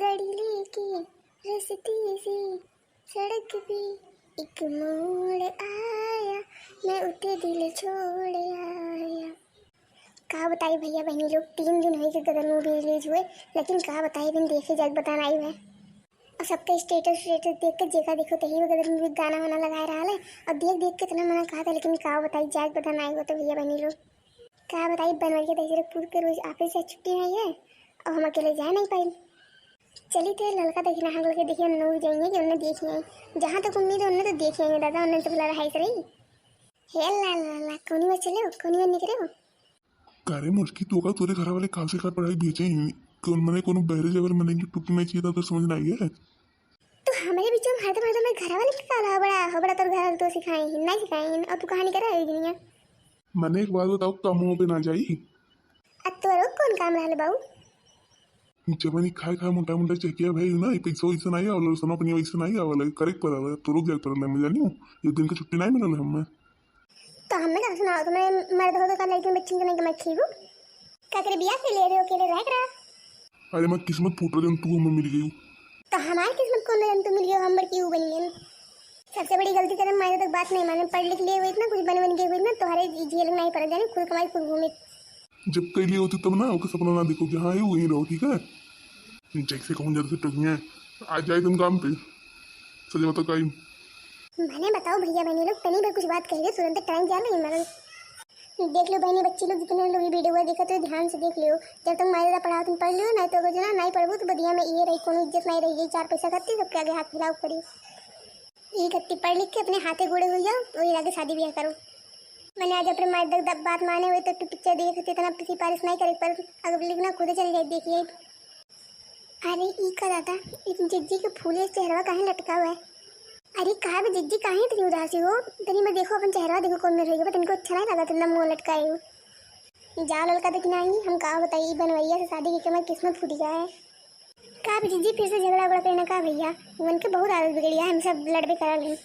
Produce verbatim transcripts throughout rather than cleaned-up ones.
गाड़ी लेके रस्ते से सड़क पे एक मोड़ आया, मैं उठे दिल छोड़ आया। का बताई भइया बहिनी लोग, तीन दिन होइ गए गदर मूवी रिलीज हुए, लेकिन का बताई, बिन देखे जाके बताना आई है। और सबके स्टेटस स्टेटस देख के जेका देखो तही में गदर मूवी गाना वाना लगाए रहा है। और देख देख के इतना मना कहा था, लेकिन का बताई, जाके बताना आई हो तो भइया बहिनी लोग। का बताई, बनवरिया दहिजरपुर के रोज ऑफिस से छुट्टी नहीं है और हम अकेले जा नहीं पाई। चली थे ललका देखना हम लोग के देखिए, उन्हें भी जाएंगे कि उन्हें देखिए। जहाँ तक उम्मीद है उन्हें तो देखिए दादा, उन्हें तो बुला रहा है सही। हे ला ला ला, कौनी बार चले हो, कौनी बार निकले हो? कारे मुस्की, तो का तोरे घर वाले काल से कर पढ़ाई भेजे ही? कौन मने कोनो बहरे जगह मने की टुकी में चाहिए था तो समझ ना आई है। तो हमारे बीच में हरदम हरदम मेरे घर वाले के काला हो बड़ा, हो बड़ा तोर घर वाले तो सिखाए ही, नहीं सिखाए ही, और तू कहानी करे है दुनिया। मने एक बात बताओ, का मुंह पे ना जाई? अब तोरो कौन काम रहल बाऊ? जब नहीं खाए खाए मोटा मोटा चकिया भाई ना, ये पैसा वैसे नहीं आवल, सोना पनिया वैसे नहीं आवल, करे के पड़ल, तो रुक जाए पड़ल, मैं जानी हूँ, एक दिन की छुट्टी नहीं मिलल हमें। तो हमें का सुनाओ, तुम्हें मर्द हो तो का लड़की बच्ची के नहीं कमाई खीबू? का तेरे बियाह के लिए रे अकेले रह करा? अरे मैं किस्मत फूट रहा, जब तू हमें मिल गई। तो हमारी किस्मत कौन है, जब तू मिल गई, हम बड़की ऊ बन गए। सबसे बड़ी गलती करे, मायने तक बात नहीं माने, पढ़ लिख लिए हुए इतना कुछ बन बन गए हुए इतना, तुम्हारे झेल नहीं पड़ा, जाने खुद कमाई खुद घूमे। जब कैली होती तब ना, ओके सपना ना देखो कि हाँ, ये वहीं रहो, ठीक है? जैसे कहूँ जैसे टोकिए, आ जाए तुम काम पे, सजा बताओ काई। मने बताओ भइया बहिनी लोग, तनी भर कुछ बात कह दे, तुरंत टाइम जा नहीं मरल। देख लो बहिनी बच्ची लोग, जितने लोग ये वीडियो देखत हो, ध्यान से देख लियो। जब तक मारे पढ़ाओ तुम पढ़ लियो, नहीं तो अगर जो ना नहीं पढ़बो तो बदिया में ये रही, कोनो इज्जत नहीं रही, ये चार पैसा खाती सबके आगे हाथ फैलाव करी। ई गत्ती पढ़ लिख के अपने हाथे गोड़े हो जाओ, वही आगे शादी ब्याह करो। मैंने आज अपने माई दग बात माने हुए तो तू पिक्चर देखे खातिर इतना सिफारिश नहीं करे, पर अगर लिखना खुद चल जाए देखिए। अरे ई का दादा, ई जिज्जी के फूले चेहरवा काहे लटका हुआ है? अरे का बे जिज्जी, काहे इतनी उदासी हो? तनी मैं देखो अपन चेहरवा देखो कौन मेर हो गया, तनिको अच्छा नहीं लगा तुमने मुंह लटकाए हो। जाओ ललका देखना ही, हम का बताई, ई बनवैया से शादी के हमारी किस्मत फूट गया है। का बे जिज्जी फिर से झगड़ा उगड़ा करना का भैया? उनके बहुत आदत बिगड़ी है, हम सब लड़बे करा लें।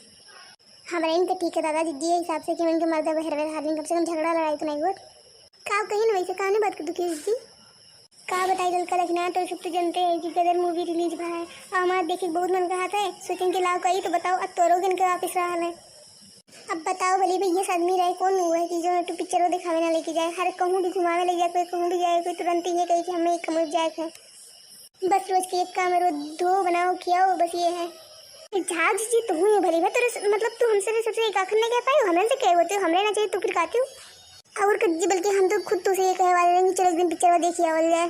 हमारे इनके ठीक है दादा जिज्जी, ये हिसाब से कि उनके मर्द बहरवे हालिन, कम से कम झगड़ा लड़ाई तो नहीं हुआ। का कहीं ना वैसे कहानी बात कर दुखी जिज्जी। का बताई ललका देखना, तो सब तो जानते हैं कि गदर मूवी रिलीज भा है और हमारा देखे के बहुत मन कहा था, सोचें कि लाओ कही तो बताओ, अब तोरो दिन के वापस रहा है। अब बताओ भली भैया, इस आदमी रहे कौन हुआ है कि जो तू पिक्चर वो दिखावे ना लेके जाए, हर कहूँ भी घुमावे ले जाए, कोई कहूँ भी जाए, कोई तुरंत ये कहे कि हमें एक कमरे जाए है। बस रोज के एक काम है, रोज धो बनाओ खियाओ, बस ये है। झाव जिज्जी, तू ही भली है, तेरे से, मतलब तू हमसे भी सबसे एक आखिर नहीं कह पाई, हमरे से कहे होते हो, हमरे ना चाहिए तो फिर कहती हूँ। और का जिज्जी, बल्कि हम तो खुद तुझसे ये कहे वाले रहेंगे, चलो एक दिन पिक्चर वो देखिए आवल जाए।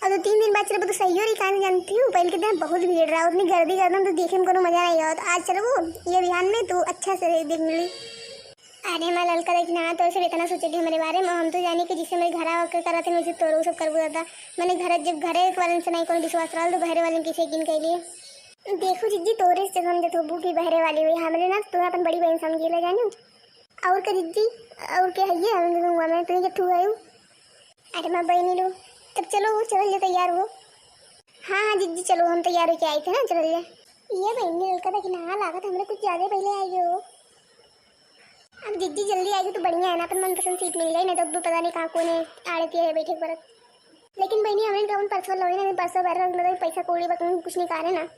और तो तीन दिन बाद चलो तो सही हो रही, कहाँ जानती हूँ, पहले के दिन बहुत भीड़ रहा, उतनी गर्दी गर्दन तो देखे में कोनो मजा नहीं आया, तो आज चलो वो ये बिहान में तो अच्छा से देख मिली। अरे माँ ललका देखना, तो सिर्फ इतना सोचे थे हमारे बारे में, हम तो जाने कि जिससे मेरे घर आवा के करा थे, मुझे तोरो सब करबू दादा। मैंने घर, जब घरे वाले से नहीं कोनो विश्वास रहा, तो बहरे वाले किसे यकीन कर लिए। देखो जिज्जी, तोरे से समझत हो बू की बहरे वाली हुई, हमरे ना तुम्हें अपन बड़ी बहन समझी ले जानी। और का जिज्जी, और क्या है ये हम लोग में, तुम्हें जब तू आयु। अरे माँ बहनी लो, तब चलो वो चल ले तैयार हो। हाँ हाँ जिज्जी, चलो हम तैयार होके आए थे ना, चल ले। ये बहनी ललका देखना, लागत हमरे कुछ ज्यादा पहले आई हो। अब जिज्जी जल्दी आएगी तो बढ़िया है ना, अपन मनपसंद सीट मिल जाए, नहीं तो अब पता नहीं कहाँ कौन है आड़े पिए है बैठे परत। लेकिन बहनी हमने कौन परसों लोए ना, परसों बार मतलब पैसा कौड़ी बकन कुछ निकाले ना।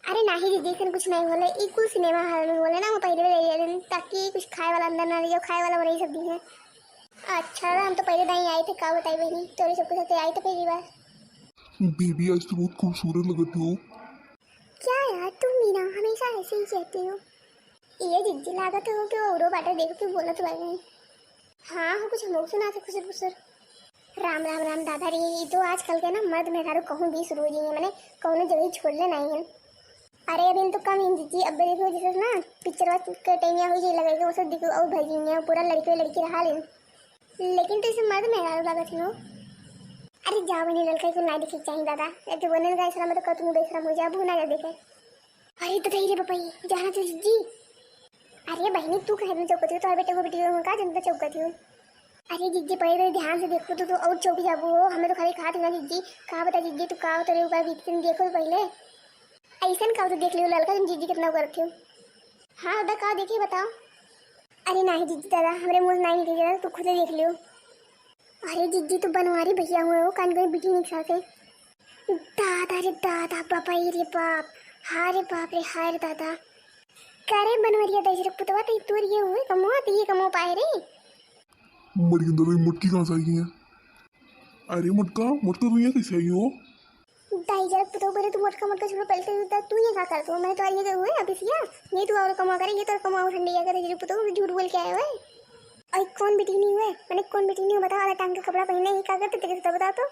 अरे नाही जिज्जी, ऐसन कुछ नहीं होले, ई कुल सिनेमा हॉल में होले ना, वो पहले ले लेन ताकि कुछ खाए वाला अंदर ना ले जाओ, खाए वाला वही सब दी है। अच्छा हम तो पहले नहीं आए थे, का बताई बहनी, तोरे सबके साथ आई तो पहली बार। बेबी आज तो बहुत खूबसूरत लगत हो। क्या यार तुम भी ना हमेशा ऐसे ही कहती हो। ये जिज्जी लागत हो कि औरो बाटे, देखो क्यों बोलत बाटे। हाँ हो, कुछ हम लोग सुना थे खुसर फुसर। राम राम राम दादा रे, ये तो आजकल के ना मर्द मेहरारू कहूँ भी शुरू हो जाइए, मैंने कौनो जगह छोड़ ले नहीं है। अरे अभी तो कम ही जिज्जी, अब देखो जैसे ना पिक्चर के टाइम या हुई लगे वो सब देखो और भर गई है, पूरा लड़के लड़की रहा लेन। लेकिन तो इसे मर्द मेहरारू लागत हो। अरे जाओ बहनी, ललका को ना देखे के चाहिए दादा, जब बोलने का शर्म तो तुम बेशरम हो जाओ, ना जा देखे। अरे तो रे बपई, जाना तो जिज्जी। अरे बहनी तू कहे में चौकत हो, तोहर बेटे को बेटी को का जनता चौकत हो। अरे जिज्जी पहले तो ध्यान से देखो तो, तो और चौक जाबू हो, हमें तो खाली खात ना जिज्जी। का बता जिज्जी तू का तोरे ऊपर बीतन देखो तो पहले। ऐसन का तो देख लियो ललका तुम जिज्जी कितना करत हो। हाँ दादा का देखी बताओ। अरे नहीं जिज्जी दादा, हमरे मुँह से नहीं निकली दादा, तू खुदे देख लियो। अरे जिज्जी तू बनवारी भैया हुए हो, कान कोई बिटी नहीं साथे। दादा रे दादा, बापा रे बाप, हाय रे बाप रे, हाय रे दादा। करे बनवरिया दहिजरक पुतवा, तई तोर ये हुए कमवा, तई ये कमवा पाए रे। मर गिंदर, ये मोटकी कहाँ से आई है? अरे मोटका, मोटका तू यहाँ कैसे आई हो? दहिजरक पुतवा बोले, तू मोटका मोटका छोड़ो, पहले तो तू ये का करत हो? मैं तो ये हुए अफिसिया, ये तू और कमवा करे, ये तो कमवा ठंडी है, दहिजरक पुतवा झूठ बोल के आए हुए। और कौन बेटी नहीं हुए, मैंने कौन बेटी नहीं हुए, बताओ, आधा टांग का कपड़ा पहने, ये का करते थे, तो बताओ तो।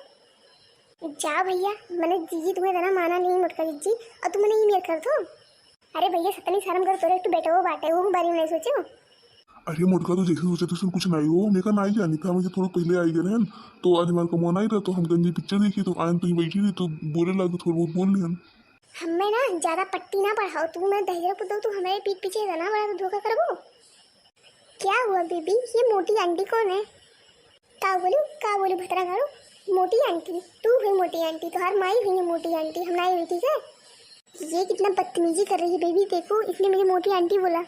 जा भैया, मने जीजी तुम्हें इतना माना नहीं मोटका जीजी, और तुम मने ई मेर कर दो। अरे भैया, सतनी शर्म कर, तोरे एक बेटवो बाटे, वो बारे में नहीं सोचे हो? अरे मोटका, तू जैसे सोचे तू कुछ नहीं हो, मैं का नहीं जानी था, मुझे थोड़ा पहले आई गए हैं, तो आज हमारे कमवा नहीं रहा, तो हम गंजी पिक्चर देखी, तो आयन तू ही बैठी रही, तो बोले लागे, थोड़ा बहुत बोल लिया। हमें ना ज्यादा पट्टी ना पढ़ाओ, तू मैं दहिजर पुतौ, तू हमारे पीठ पीछे इतना बड़ा तो धोखा करबो। क्या हुआ बेबी, ये मोटी आंटी कौन है? का बोलू, का बोलू भतरा गाड़ू? मोटी आंटी? तू हुई मोटी आंटी, तोहार माई हुई है मोटी आंटी, हम नाई हुई, ठीक है? ये कितना बदतमीजी कर रही है बेबी, देखो इसने मुझे मोटी आंटी बोला।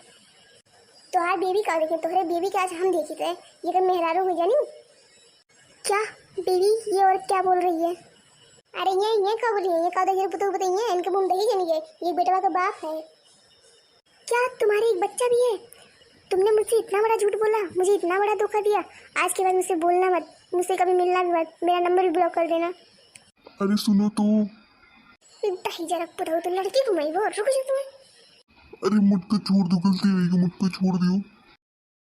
तोहार बेबी का देखे, तोहरे बेबी के आज हम देखी थे, ये कर मेहरारू हुई जानी। क्या बेबी, ये औरत क्या बोल रही है? अरे ये, ये का बोली है, ये का दहिजर पुतौ बताइए, इनके मुंह में दही जमी है, ये बेटवा का बाप है। क्या तुम्हारे एक बच्चा भी है? तुमने मुझसे इतना बड़ा झूठ बोला, मुझे इतना बड़ा धोखा दिया। आज के बाद मुझसे बोलना मत, मुझसे कभी मिलना भी मत, मेरा नंबर भी ब्लॉक कर देना। अरे सुनो तो। दहिजरक पुतौ, तो लड़की घुमाई वो, रुक जा तुम्हें। अरे मोटका छोड़ दो, गलती हुई, मोटका छोड़ दियो।